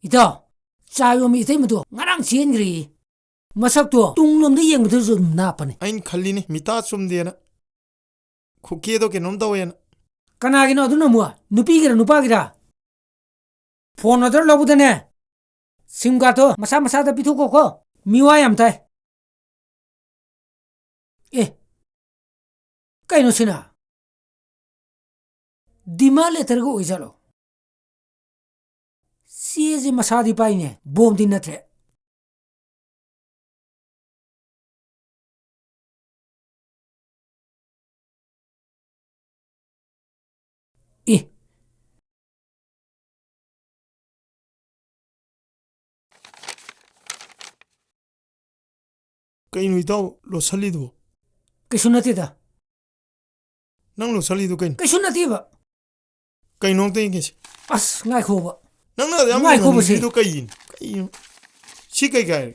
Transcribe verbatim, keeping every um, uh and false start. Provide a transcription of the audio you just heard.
ꯏꯇꯥꯎ, ꯆꯥ ꯌꯣꯟꯕꯤ ꯏꯇꯩꯃꯗꯣ ꯉꯔꯥꯡ ꯆꯦꯟꯈ꯭ꯔꯦꯌꯦ꯫ ꯃꯁꯛꯇꯣ ꯇꯨꯡꯂꯣꯝꯗ ꯌꯦꯡꯕꯗꯁꯨ ꯑꯗꯨꯝ ꯅꯥꯞꯄꯅꯦ꯫ ꯑꯩꯅ ꯈꯜꯂꯤꯅꯦ, ꯃꯤꯇꯥ ꯆꯨꯝꯗꯦꯅ꯫ ꯈꯨꯀꯦꯗꯣ ꯀꯩꯅꯣꯝ ꯇꯧꯋꯦꯅ꯫ ꯀꯅꯥꯒꯤꯅꯣ ꯑꯗꯨꯅ ꯑꯃꯨꯛ? ꯅꯨꯄꯤꯒꯤꯔ ꯅꯨꯄꯥꯒꯤꯔ? ꯐꯣꯟ ꯑꯣꯔꯗꯔ ꯂꯧꯕꯗꯅꯦ, ꯁꯤꯝ ꯀꯥꯔꯗꯇꯣ ꯃꯁꯥ ꯃꯁꯥꯗ ꯄꯤꯊꯣꯛꯀꯣꯀꯣ꯫ ꯃꯤꯋꯥ ꯌꯥꯝ ꯇꯥꯏ꯫ ꯑꯦ, ꯀꯩꯅꯣ ꯁꯤꯅ? ꯗꯤꯃꯥꯟ ꯂꯦꯇꯔꯒ ꯑꯣꯏꯖꯥꯠꯂꯣ? ꯆꯦꯁꯦ ꯃꯁꯥꯗꯤ ꯄꯥꯏꯅꯦ, ꯕꯣꯝꯗꯤ ꯅꯠꯇ꯭ꯔꯦ꯫ ꯑꯦ꯫ ꯀꯩꯅꯣ ꯏꯇꯥꯎ ꯂꯣꯠꯁꯜꯂꯤꯗꯨꯕꯣ? ꯀꯩꯁꯨ ꯅꯠꯇꯦꯗ꯫ ꯅꯪ ꯂꯣꯠꯁꯜꯂꯤꯗꯨ ꯀꯩꯅꯣ? ꯀꯩꯁꯨ ꯅꯠꯇꯦꯕ꯫ ꯀꯩꯅꯣ ꯑꯝꯇ ꯌꯦꯡꯒꯦꯁꯦ꯫ ꯑꯁ, ꯉꯥꯏꯈꯣꯕ꯫ ꯅꯪꯅ ꯑꯗꯨ ꯌꯥꯝ ꯉꯥꯏꯈꯣꯕ ꯁꯤ꯫ ꯌꯦꯡꯍꯟꯅꯤꯡꯉꯤꯗꯣ ꯀꯩꯒꯤꯅꯣ? ꯀꯩꯅꯣ? ꯁꯤ ꯀꯩ ꯀꯥꯏ?